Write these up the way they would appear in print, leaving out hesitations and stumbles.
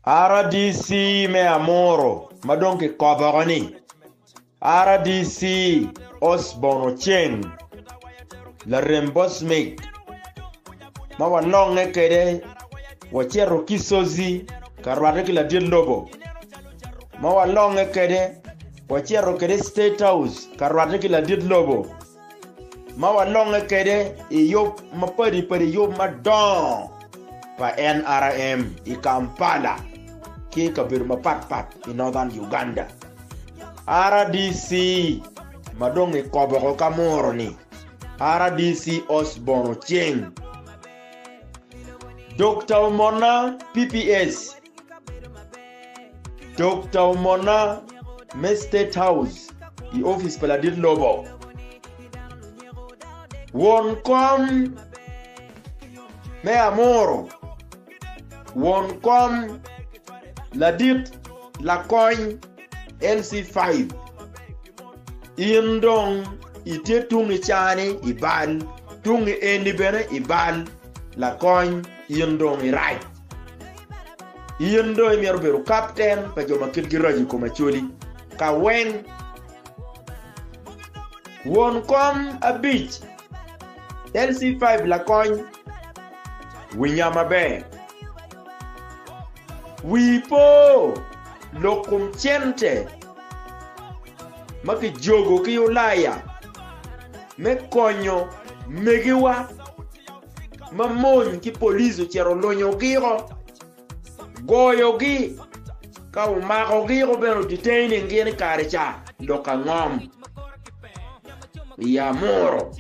RDC me Amuru ma dong kikoboko-ni, RDC Osborne Oceng, larem Bosmic ma walonge kwede wacito Kisozi ka rwatte ki ladit lobo, ma walonge kwede wacito kwede State House ka rwatte ki ladit lobo. ma walonge kwede i yub mapadipadi, yub madongo pa NRM i Kampala ki i kabedo mapatpat i Northern Uganda. RDC ma dong ikoboko ka muro-ni, RDC Osborne Oceng, Dokta Omona PPS, Dokta Omona me State House i opic pa ladit lobo, Won kom me Amuru, Won kom ladit lakony LC5, in dong itye tung i cani i bal, tung i eni bene i bal, lakony in dong irac. In dong imito bedo kapten pa jo ma kitgi raco i kom Acholi ka weng. Won kom abic, LC5 lakony, winya maber. Wii po lok kom cente ma kijogo ki Ulaya me konyo megiwa ma mony ki police ocito olunyogi-o, goyogi, ka omakogi-o bene odetaining gin i kare ca lok angom i Amuru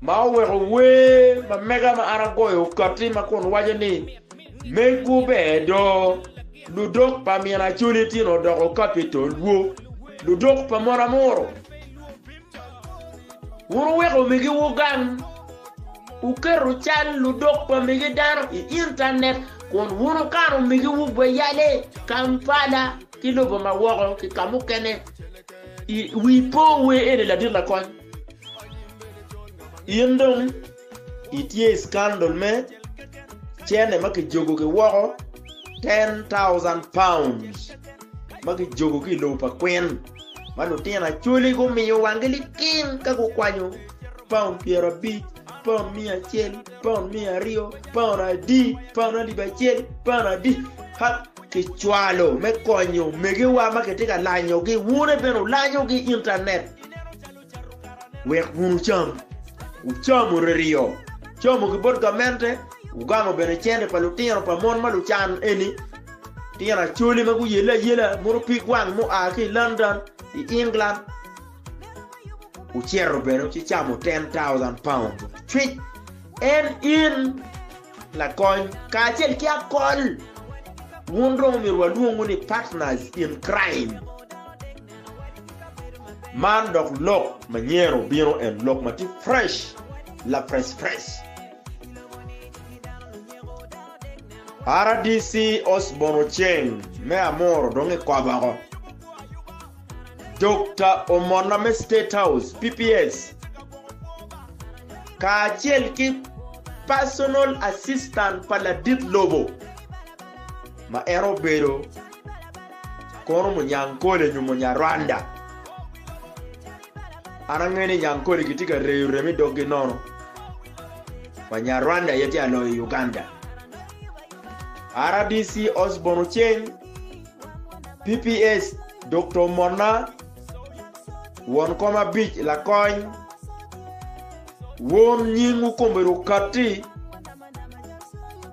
ma oweko wer ma mega ma an agoyo okatti ma kun waco ni megwu ber do ludok pa min Acholi tino odoko kapitol wo ludok pa mon Amuru. Wun wuweko omegiwu gang, wuketo cal ludok pa megi dano i intanet kun wun wukano omegiwu Bweyale, Kampala ki lobo ma woko ki ka mukene. I wi po wer eni ladit lakony. In dong itye i scandal me cene ma kijogo ki woko 10,000 pounds ma kijogo ki i lobo pa Kwin ma lutino Acholi gumiyo wanggi liking ka gukwanyo pound 50, pound 100, pound 200, pound adi, pound alip acel, pound adi ka kicwalo me konyo omegiwa ma kitye ka lanyogi. Wune bene wulanyogi i intanet. Wek wun wucam, wucamo ririyo, wucamo ki bot gamente, wugamo bene cente pa lutino pa mon ma lucan eni, tino acholi ma guyelle ayela mono pig wang mua ki i London, i England, wucito bene ci camo 10,000 pounds cwic. En in lakony kacel ki akol, wun dong omyero walwongu ni partners in crime. Man dok lok manyen obino en lok ma tye fresh la fresh fresh. RDC Osborne Oceng me Amuru dong ikoboko. Dokta Omona me State House, PPS, kacel ki Personal Assistant pa ladit lobo ma en obedo Kono Munyankole nyo Munyarwanda. An angeyo ni Nyankole gitye ka reyo rem i doggi nono. Banyarwanda aye tye ka loyo i Uganda. RDC Osborne Oceng, PPS Doktor Monna, Won kom abic Lakony, Won nyingwu kombeddi okatti.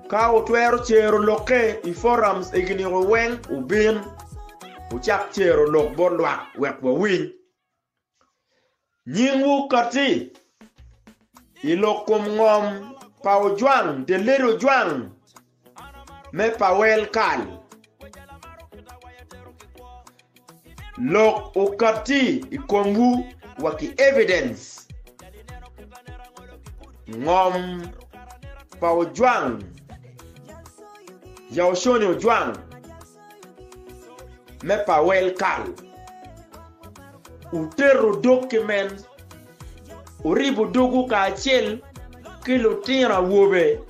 Ka wutwero cero lokke i forums egi-niko weng, wubin wucak cero lok bot lwak wek wawiny. Nyingwu katti i lok kom ngom pa Ojwang, The Lady Ojwang me Pawel Kal. Lok okatti i komwu wa ki evidence. Ngom pa Ojwang, Yaoshoni Ojwang me Pawel Kal. Wuteto dog ki men, wuribo dogwu kacel ki lutino awobe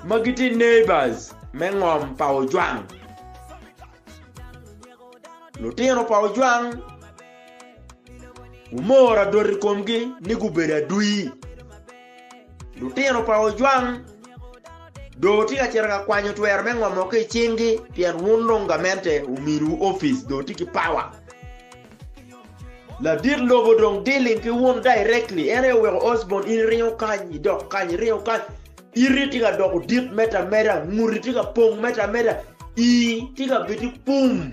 ma gitye neighbors. me ngom pa Ojwang. Lutino pa Ojwang omor adot i komgi ni gubedo adwi. Lutino pa Ojwang dong tye ka cito ka kwanyo twero me ngomo ki i cinggi pien wun dong gamente ominiwu opic dong tye ki power. Ladit lobo dong dealing ki wun directly en aye oweko Osborne in iringo kany idok kany iringo kany iti tye ka doko dit medde ameda nguti tye ka pong medde ameda ii tye ka bedi pum.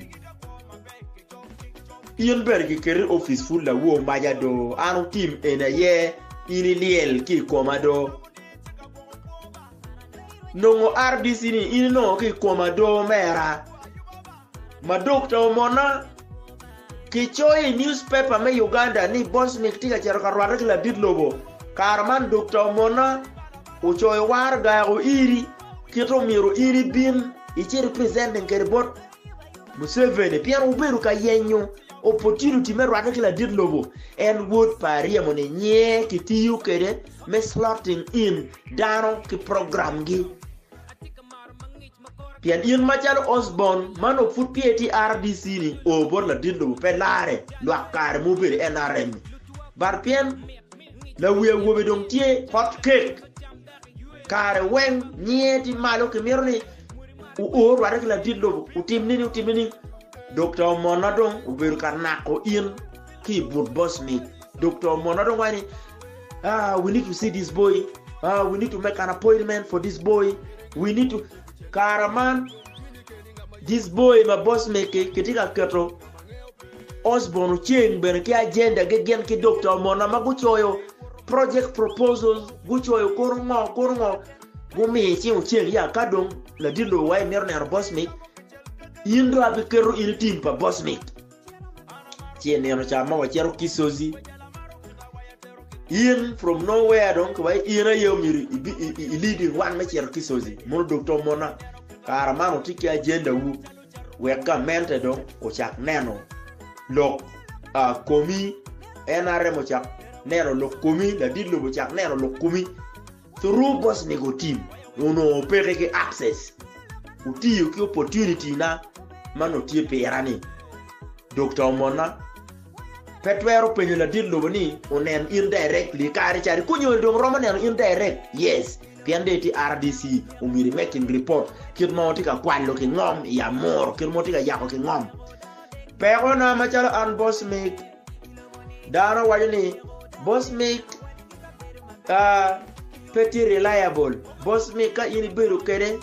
In bene giketi i opic pud lawor maca do, an otim eni aye in ilyel ki i koma do. Nongo RDC ni in inongo ki i koma do omera. Ma Dokta Omona kicoyo i newspaper me Uganda ni Bosmic tye ka cito ka rwatte ki ladit lobo. Kare man Dokta Omona ocoyo waraga iri kit omyero in ibin icit i presenting kwede bot Museveni pien wubedo ka yenyo opportunity me rwatte ki ladit lobo en wod pa aryemo ni nyer kitiyo kwede me slotting in dano ki program gi pien in macalo Osborne ma nongo pud peya itye RDC ni o bot ladit lobo pe lare lwak kare ma wubedo i NRM ni but pien lawi awobe dong tye hot cake Kare weng nyiye tye malo kimito ni oo rwate ki ladit lobo otim nini otim nini. Dokta Omona dong obedo ka nako in ki i but Bosmic. Dokta Omona dong waco ni ah, we need to see this boy. Ah, we need to make an appointment for this boy. We need to kara man this boy ma Bosmic kitye ka keto Osborne Oceng bene ki agenda gi gin ki Dokta Omona ma gucoyo project proposals gucoyo kono ngo kono ngo gumiyo cing Oceng ya ka dong ladit lobo wa imito neno Bosmic in dong abiketo in i team pa Bosmic ci nino ca ma wacito Kisozi in from nowhere dong kiwaco in aye omyero i leading wan me cito Kisozi mono Dokta Omona kara man wutye ki agenda wu Wek gamente dong ocak neno lok komi, NRM ocak neno lok komi, ladit lobo ocak neno lok komi through Bosnigo team onongo peke ki access otiyo ki opportunity na ma nongo tye pira ni Dokta Omona pe twero penyo ladit lobo ni onen in directly kare cari konyoni dong romo neno in direct yes Pien dong itye RDC, omyero i making report kit ma watye ka kwalo ki ngom i Amuru, kit ma watye ka yako ki ngom. Pekona macalo an Bosmic, dano waco ni Bosmic uh, pe tye reliable. Bosmic ka in ibedo kwede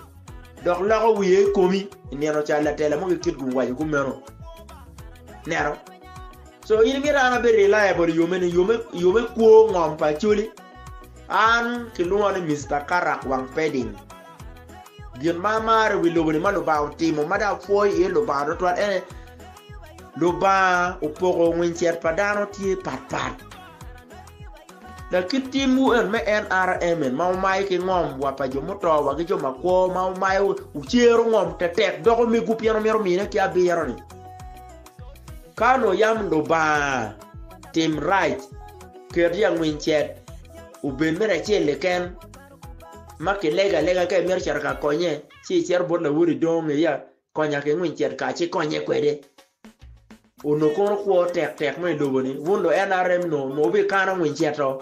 dok loko wiye i komi i nino ca latela mo ki Kitgum waco kumeno. Neno. So in imito an abed reliable i yo mene, yo me kwo ngom pa Acholi? An kilwonga ni Mister Karak Wang Peding. Gin ma amaro i wi lobo-ni ma Lubanga otimo ma dong apwoyo iye Lubanga tutwal ene Lubanga opoko ngwincet pa dano tye patpat. Lakit timwu en me NRM en ma wumayo ki ngom wa pa jo muto wa ki jo makwo ma wumayo wucero ngom tetek doko megwu pien wumito mine ki abiro-ni. Ka onongo yam Lubanga tim rac, ket yangwincet obed mere acel keken ma kilego alega ka imito cito ka konye, ci icito bot lawoti idongo nge ya, konya ki ngwincet ka ci konye kwede. Onongo kono kwo tek tek mo i lobo-ni, wun lu NRM no onongo wubikano ngwincet-to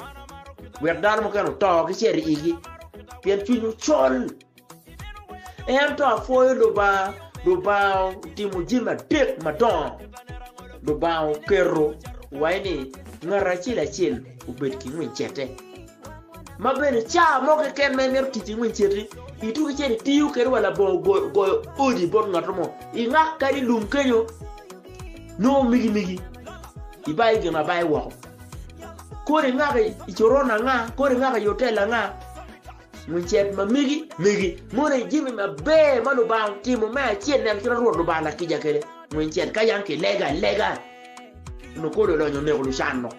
wek dano mukene oto ki cito i igi pien cwinywu col. Ento apwoyo Lubanga, Lubanga otimo jami adek madongo. Lubanga oketo wa ni ngat acel acel obed ki ngwincete, ma bene ca mo keken ma imito tic ki ngwinceti, ituko icito itiyo kwede wa labongo goyo odi bot ngat mo. Ingak kadi lum kenyo, nongo migi migi, ibayo gin abaya woko. Kodi ingako i coron anga, kodi ingako i otel anga. Ngwincet ma megi megi mono aye jami maber ma Lubanga otimo me acel neno kit ma Rwot Lubanga lakica kwede. Ngwincet ka yam kilego alega onongo kodi olonyo oneko lucan-nu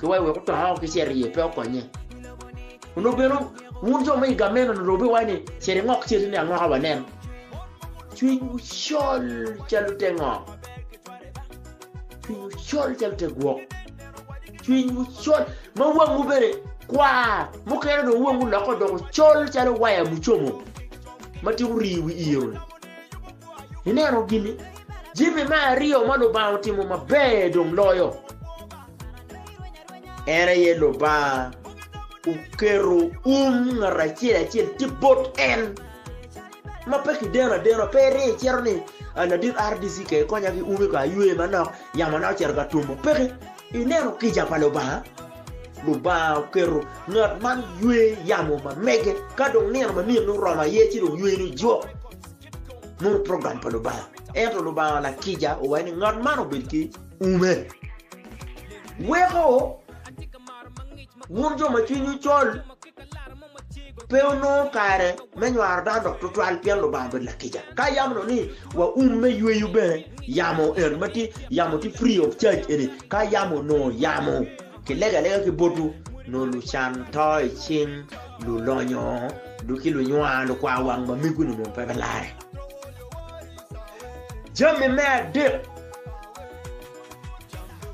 ki wai wek otongo ki cito iye pe okonye. Onongo bene wun jo ma i gamente onongo wubiwaco ni cit ingok citi-ni angoka wanen. Cwinywu col calo te ngo? Cwinywu col calo te gwok. Cwinywu col ma wangwu bene kwar, mukene dong wangwu lokke odoko col calo waya mucomo. ma tye orii i wi iro-ni. Ineno gin-ni? Jami me aryo ma Lubanga otimo maber dong loyo en aye Lubanga oketo um ngat acel acel tye bot en ma pe kideno adena pe ringo icito ni ladit RDC ke konya ki ume ko aywe manok yamona ocito ka tumo peke. Ineno kica pa Lubanga? Lubanga oketo ngat man ywe yamo ma mege ka dong nino ma myero oromo aye ci dong yweyone ojok. Mono program pa Lubanga. Ento Lubanga lakica owaco ni ngat man obed ki ume. Weko wun jo ma cwinywu col Pe onongo kare me nywaro dano dok tutwal pien Lubanga obedo lakica. Ka yam onongo ni wa um me yweyo bene yamo en ma tye yamo tye free of charge eni ka yam onongo yamo kilego alega ki botwu nongo lucan to i cing lulonyo ki lunywar lukwar wang ma mego ni onongo pe bilare. Jami me adek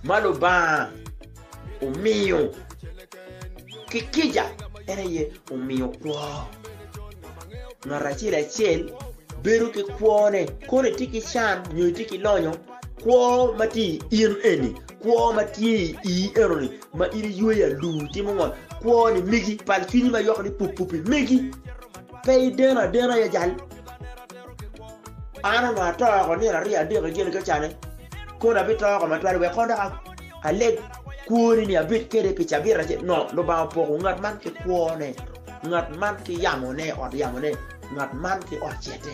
ma Lubanga omiyo Ki kica en aye omiyo kwo. Ngat acel acel bedo ki kwone, kono itye ki can nyo itye ki lonyo, kwo ma tye i in eni, kwo ma tye i ii enoni ma in iyweyo alur itimo ngo, kwo-ni megi, pal cwinyi ma yoko ni pup-pup-pi megi, pe ideno adena ya jal. An onongo ato oko nino aryo adek i gin kacane, kono abito oko matwal wek kono dok aleg kwoni ni abed kwede pi cabit acel. No, Lubanga opoko ngat man ki kwone, ngat man ki yamone, ot yamone, ngat man ki ot cete.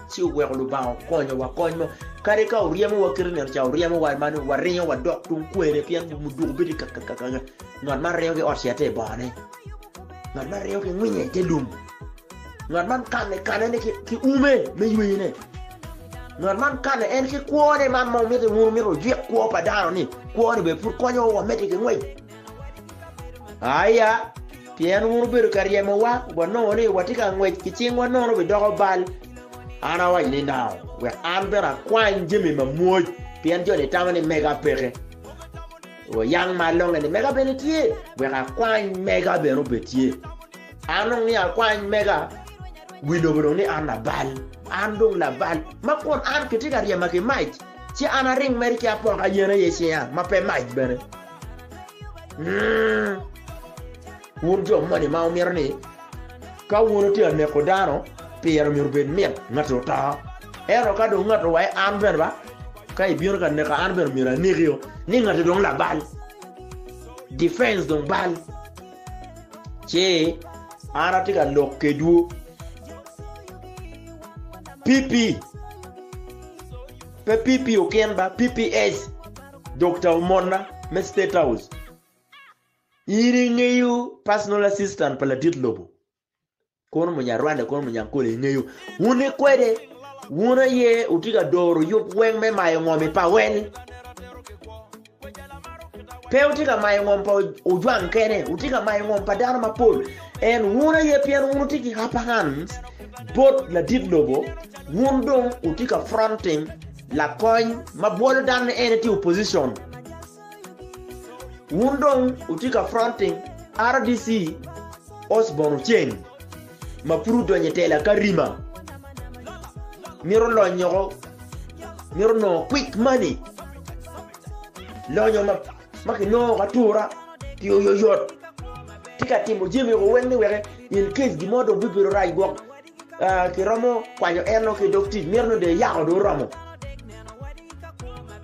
Ci oweko Lubanga okonyowa kony mo. Kadi ka oryemowa kite nino ca oryemowa ma waringo wadok tung kwene pien muduku bedo kakakaka. Ngat man ringo ki ot cete i bongone. Ngat man ringo ki ngwinye i te lum. Ngat man kane kanene ki ume me yweyone. Ngat man kane en ki kwone man ma wumito wun wumito wujwik kwo pa dano ni kwo-ni bene pud konyowa wamedde ki ngwec. Aya, pien wun wubedo ka ryemowa, wanongo ni watye ka ngwec ki cingwa nono bidoko bal. An awaco ni, Now, wek an bene akwany jami ma mwoc, pien jo-ni tamo ni mega peke. Yang ma alonge ni mega bene tye, wek akwany mega bene obed tye. An dong ni akwany mega, wi lobo dong ni an labal. An dong labal. Ma kun an kitye ka ryema ki mac, ci an aring mere ki apoka yen aye cinga, ma pe mac bene. Mm. Wun jo moni ma wumito ni ka wun wutye ka neko dano, pire myero obed mit, ngat oto. Ento ka dong ngat owaye an bene ba, ka ibino ka neka an bene myero aneki-o, ni ngati dong labal. Defense dong bal. Ci an atye ka lok kedwu. PP pe PP okin ba PPS Dr. Omonna me State House. In ingeyo personal assistant pa ladit lobo. Kono Munyarwanda kono Munyankole ingeyo. Wun ni kwede wun aye wutye ka doro yub weng me mayo ngom i pawel. Pe wutye ka mayo ngom pa Ojwang kene, wutye ka mayo ngom pa dano mapol. En wun aye pien wun wutye ki upper hands bot ladit lobo, wun dong wutye ka fronting lakony ma bwolo dano ni en etye opposition. Wun dong wutye ka fronting RDC Osborne Oceng ma pud odonyo i tela ka rima mito lonyoko mito nongo quick money lonyo ma, ma kinongo ka tura pi oyoyot tye ka timo jami ko weng ni weke in case gimo dong bibedo rac gwok uh, kiromo kwanyo en ki dog tic mito ni dong yako dong oromo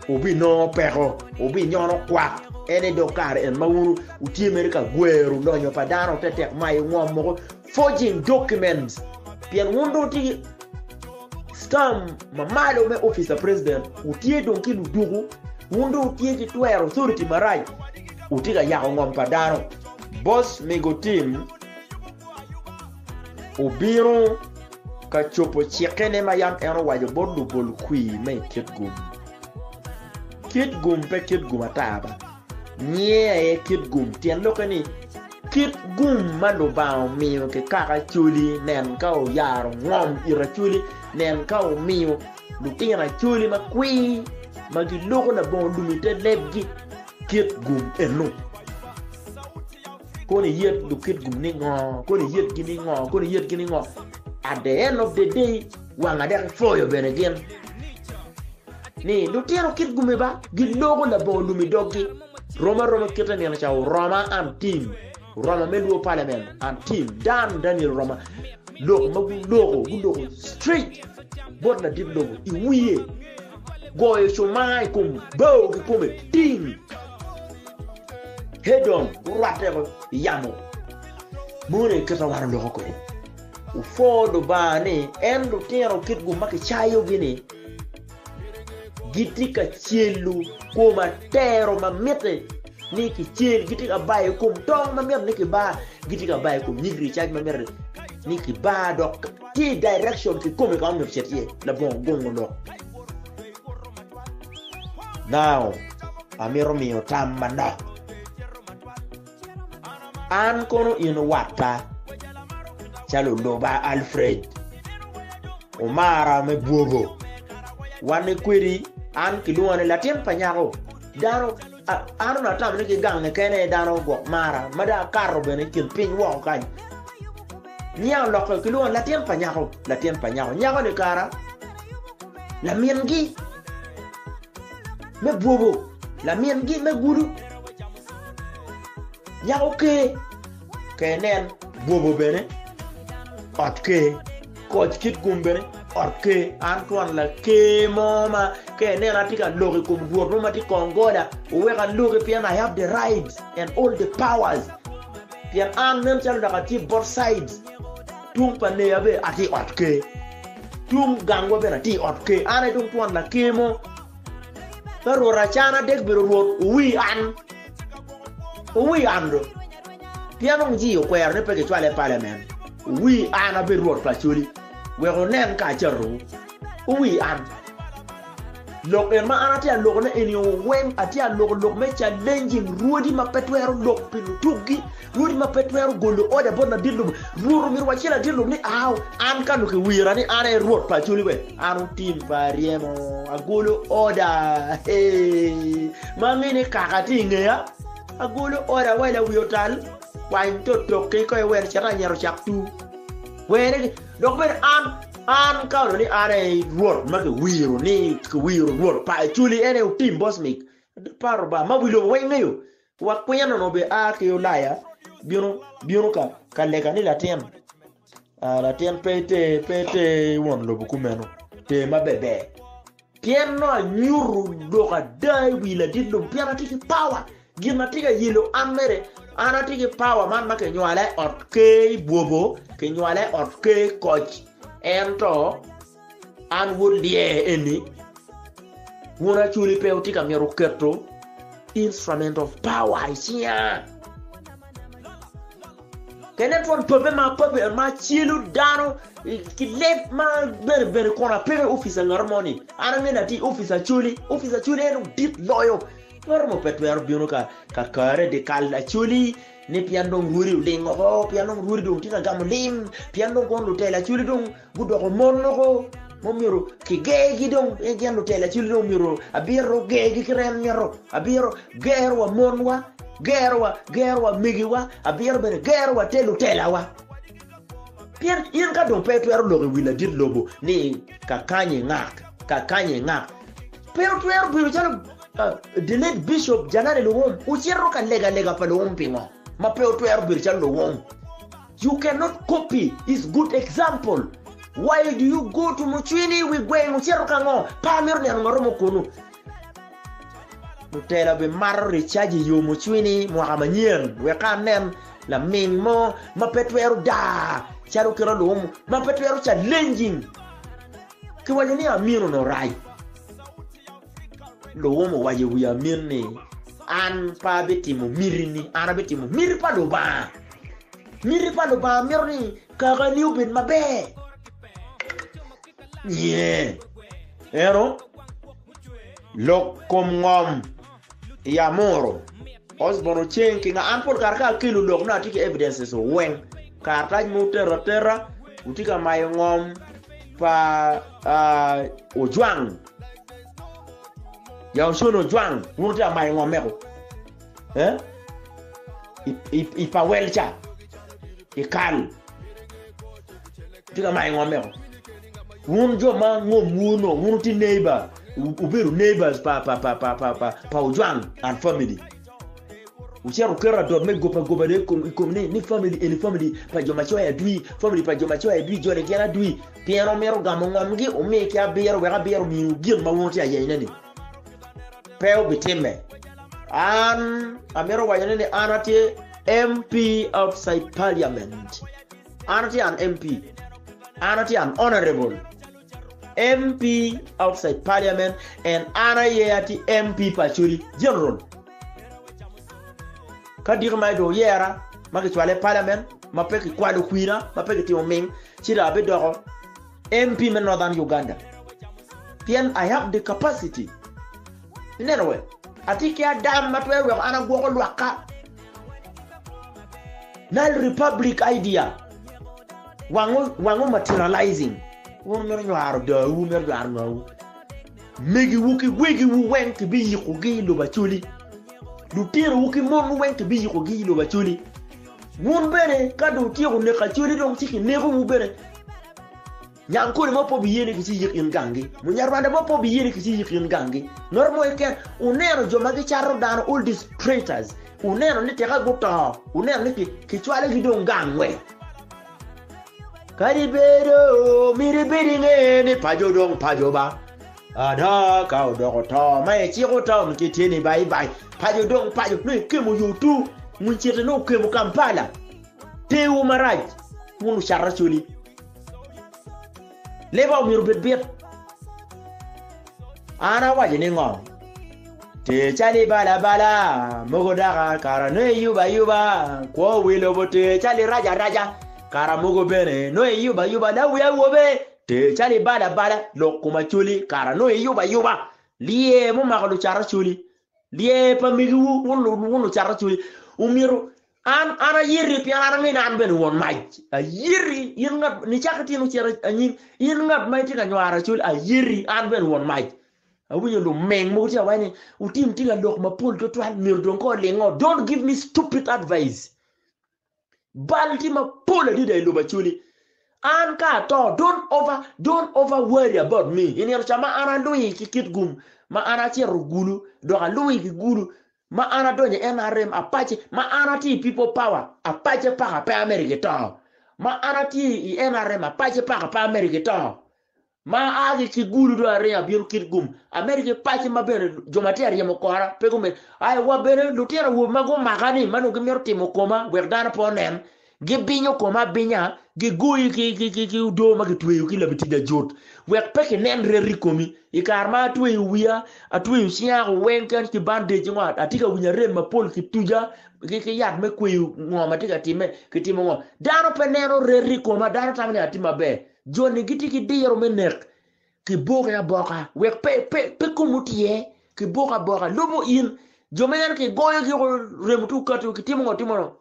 wubinongo peko, wubinyono kwak. En aye dog kare en ma wun wutye mere ka gwero lonyo pa dano tetek mayo ngom moko, forging documents, pien wun dong wutye ki scam ma malo me office pa president, wutye dong ki luduku, wun dong wutye ki twero authority marac, wutye ka yako ngom pa dano. Boss Migo Tim obino ka cobo cikkene ma yam en owaco bot lubol kwir me i Kitgum. Kitgum pe Kitgum ata ba, nyinge aye Kitgum, tyen lokke ni kit gum ma Lubanga omiyo ki kaka Acholi, nen ka oyaro ngom it Acholi, nen ka omiyo lutino Acholi makwir ma giloko labongo lum i te lebgi, kit gum eno. Kono iyet lukit gum ni ngo? Kono iyetgi ni ngo? Kono iyetgi ni ngo? At the end of the day wang adek ipwoyo bene gin ni lutino kit gume ba giloko labongo lum i doggi rom aroma kite nino ca oroma and team oroma me luo parliament and team Dan Daniel oroma lok ma guloko guloko straight bot ladit lobo i wiye goyo cuma i kom bao kikome ting head on gurwatte i yamo mone kite wan oloko kwede Wupwo Lubanga ni en lutino kitgu ma kicayogi-ni gitye ka celo kom atero ma mitte ni kicel, gitye ka bayo kom tong ma mitte ni kibar, gitye ka bayo kom nyig ricac ma mitte ni kibar dok tye i direction kikome ka ma myero ocit iye labongo gongo lok. Now, amito miyo tam manok. An kono in watta calo oluba Alfred, omara me bwogo. Wanne kwedi, an kilwonga ni latin pa nyako. Dano, an onongo atamo ni ki gange kene dano gwok mara, ma dong akato bene i kin piny woko kany. Nia olokke kilwonga ni latin pa nyako, latin pa nyako. Nyako-ni kara lamingi me bwogo, lamingi me gudo. Nyako ker, ka inen bwobo bene ot ker, koc kit gum bene ot ker. An twon laker mo ma ka inen atye ka lok i kom rwot mo ma tye kongola, wuwek aloki pien I have the rights and all the powers. Pien an nen calo dok atye both sides, tung pa neya bene atye i ot ker, tung gangwa bene atye i ot ker. An aye dong twon laker mo. Ka Rwot acana dek bedo Rwot, wuwi an. Wuwi an do. Pien dong ji okwero ni pe gicwale i palamen. Wuwi an abed Rwot pa Acholi, wek wunen ka acatowu. Wuwi an. Lok en ma an atye alokone eni weng, atye aloko lok me challenging rwodi ma pe twero lok pi lutukgi, rwodi ma pe twero golo oda bot ladit lobo. Rwot omyero wacci ladit lobo ni ao, an ka nongo kiwira ni an aye Rwot pa Acholi we. An otim pe aryemo, agolo oda, hey, ma angeyo ni kaka tye i ngeya, agolo oda wa lawi otal, kwany totok-ki ko iwer cit anyero cak tu. Were dok bene an, an ka onongo ni an aye rwot ma kiwiro ni kiwiro rwot pa Acholi en aye otim bosmic, paro ba ma wi lobo weng ngeyo. Wa kwin onongo be a ki Ulaya bino bino ka ka lega ni latin ah, latin pe iter pe iter won lobo kumeno ter maber pien nongo anyuto lok ada i wi ladit lobo pien atye ki power gin ma tye ka yelo an mere an atye ki power man ma kinywala i ot ker i bwobo kinywala i ot ker koc ento An wod lyer eni, wun Acholi pe wutye ka mito keto instrument of power i cinga. Kene twon pape ma pape ma celo dano ki leb ma bene bene kono apeke office ngat mo ni. An angeyo ni atye i office Acholi, office Acholi en dit loyo. Ngat mo pe twero bino ka ka kare di kal Acholi ni pien dong rwodi oling oko, pien dong rwodi dong tye ka gamo lim, pien dong kono lutela Acholi dong Gudoko mon mogo ma myero kigergi dong gin lutela cwiny dong myero abiro gergi ki ren mito abiro gero wa monwa gero wa gero wa megiwa abiro bene gero wa te lutelawa pien in ka dong pe itwero lok i wi ladit lobo ni kakany ingak kakany ingak pe otwero bedo calo uh, the late bishop Janani Luwum ocito ka lega lega pa Luwum pingo ma pe otwero bedo calo Luwum You cannot copy his good example. Why do you go to Mucwini wi gweng wucito ka ngo? Pe amito neno ngat mo kunu. Lutela bimato ricaji i yo Mucwini mwaka manyen wek ka anen laming mo ma pe twero daa calo kit luwum ma pe twero challenging. Kiwaco ni Amin onongo rac. Luwum owaco i wi Amin ni, An pe abitimo mitini, an abitimo miti pa Lubanga. Miti pa Lubanga mito ni kakani obed maber. Nye. Eno, lok kom ngom i Amuru. Osborne Oceng ki nga an pol kare ka akelo lok nongo atye ki evidences weng. Karatac ma wutero atera, wutye ka mayo ngom pa uh, Ojwang. Ya Ocono Ojwang, wun wutye ka mayo ngom meko. Eh? I, i, i pawel ca. I kal. Tye ka mayo ngom eko. Wun jo ma ngomwu onongo wun wutye neighbor, wubedo neighbors pa pa pa pa pa pa pa Ojwang and family. Wucito wuketo adot me goba goba i kom i kom ni ni family eni family pa jo ma coyo adwi, family pa jo ma coyo adwi, joni gin adwi. Pien wumito gamo ngomgi wumi ki abiro wek abiro omiwu gin ma wun wutye ka yenyone-ni. Pe obitimme. An amito wacone ni an atye MP outside parliament. An atye an MP. An atye an honorable MP outside parliament and an aye atye MP pa Acholi General. Ka diki ma dong oyera ma kicwale i parliament ma pe kikwalo kwina ma pe kitimo ming ci dong abidoko MP me Northern Uganda. Pien I have the capacity. Ineno we? Atye ki adam ma twero weko an agwoko lwakka. Nile Republic idea. Wango, wango materializing. Wun mito nywaro dawu, mito nywaro ngawu. Megiwu ki wegiwu weng kibiyikogi i lobo Acholi. Lutinowu ki monwu weng kibiyikogi i lobo Acholi. Wun bene ka dong wutyeko neko Acholi dong ci kinekowu bene. Nyangkole mo pe obiye ni kiciyik in ganggi. Munyarwanda mo pe obiye ni kiciyik in ganggi. Ngat mo keken, wuneno jo ma gicato dano, all these traitors, wuneno ni teka guto, wuneno ni kicwalogi dong gang we. Kadi bedo myero ibed inge ni paco dong paco ba. Ada ka odoko to ma iciko town ki tyeni bai bai. Paco dong paco, nongo ikemo yo tu, ngunciti nongo okemo Kampala. Tewu marac, wun lucat acholi. Leba omyero obed bit. An awaco ni ngo? Ter calo ibalo abala, mogo daka kara nongo iyubo ayuba, kwo wi lobo ter calo iraco araca, kara mogo bene nongo iyubo ayuba, lawi awobe ter calo ibalo abala, lok kom acholi kara nongo iyubo ayuba, lyer mumako lucat acholi, lyer pa megiwu wun lucat acholi, omyero An, an ayeti pien an angeyo ni an bene won mac. Ayeti, in ngat, nicako itino cito anyim, in ngat ma itye ka nywaro acol, ayeti, an bene won mac. Awinyo luming mogo tye ka waco ni, Otim tye ka lok mapol twatwal, myero dong kong olingo. Don't give me stupid advice. Bal tye mapol adada i lobo Acholi. An ka ato, don't over, don't over worry about me. I nino ca ma an alwi ki Kitgum, ma an acito Gulu, dok alwi ki Gulu, Ma an adonyo i NRM apace, ma an atye i People Power apace paka pe amedo ki to. Ma an atye i NRM apace paka pe amedo ki to. Ma aa ki ki Gulu dong aringo abino Kitgum, amedo ki pace ma bene jo ma tye ka ryemo kora pe gumedo. Ai wa bene lutino awobe ma gumaka ni ma nongo gimito timo koma wek dano pe onen, Gibinyo koma abinya, gigoyi ki odoo ma kitweyo ki labitic ajut, wek pe kinen ret i komi. I kare ma atweyo wiya, atweyo cinga weng kany ki bandej ngo, atye ka winyo arem mapol kituca ki yat me kweyo ngo ma tye ka timme, kitimo ngo. Dano pe neno ret i koma, dano tamo ni atye maber. Jo-ni gitye ki diro me nek, kiboke aboka wek pe, pe, pe kom otyer, kiboke aboka. Lubo in, jo ma ineno kigoyogi remo tye okati, kitimo ngo timo ngo.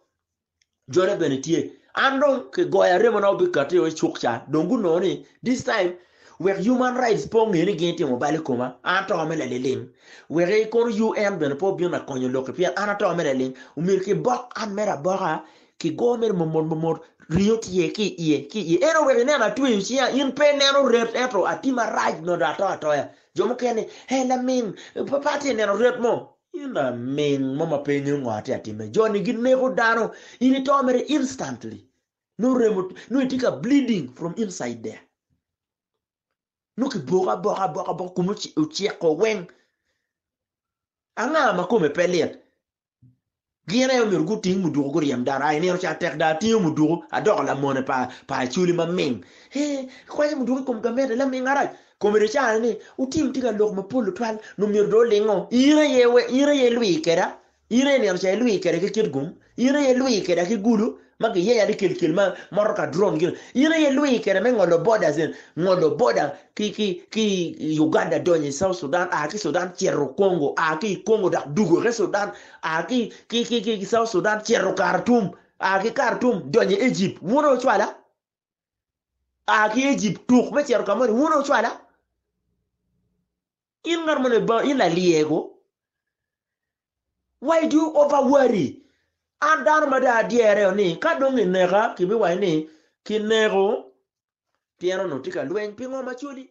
Jone bene tye. An dong kigoya remona obikati i cuk ca. Dong gunongo ni this time wek human rights pe onge ni gin timo bal i koma, an ato me laliling. Wek kono UN bene pe obino na konyo lokki pien an ato me laliling. Omyero kibok an mere aboka, kigo mere momot momot, ringo tye ki iye, ki iye. En oweko ineno atweyo cinga, in pe ineno ret ento atye marac nongo dong ato atoya. Jo mukene, he laming, pe atye neno ret mo. In laming mo ma pe ingeyo ngo atye atime. Jo-ni gineko dano, in ito mere instantly. Nongo remo, nongo itye ka bleeding from inside there. Nongo kiboko aboka aboka aboka kome oceko weng. Anga ma kome pe lit? Gin aye omyero guting muduku guryem dano. Ai nino ca tek dong atingo muduku adoko lamone pa pa Acholi maming. He, kwanyo muduku i kom gamente laming arac. Komedi cane ni Otim tye ka lok mapol tutwal nongo myero dong olingo. In aye we, in aye ilwi keda. In aye nino ca ilwi keda ki Kitgum. In aye ilwi keda ki Gulu ma giyenya ni kel kel ma motoka drone gin. In aye ilwi keda me ngolo borders en, ngolo border ki ki ki Uganda donyo i South Sudan, a ki Sudan cito Congo, a ki i Congo dok dugo ki Sudan, a ki ki ki ki South Sudan cito Khartoum, a ki Khartoum donyo i Egypt. Wun aye wucwala? A ki Egypt tuk me cito ka moni, wun aye wucwala? In ngat moni ba in lalyego. Why do you over worry? An dano ma dong adyere ni ka dong ineka kibiwaco ni kineko. Pien onongo tye ka lweny pi ngo Acholi?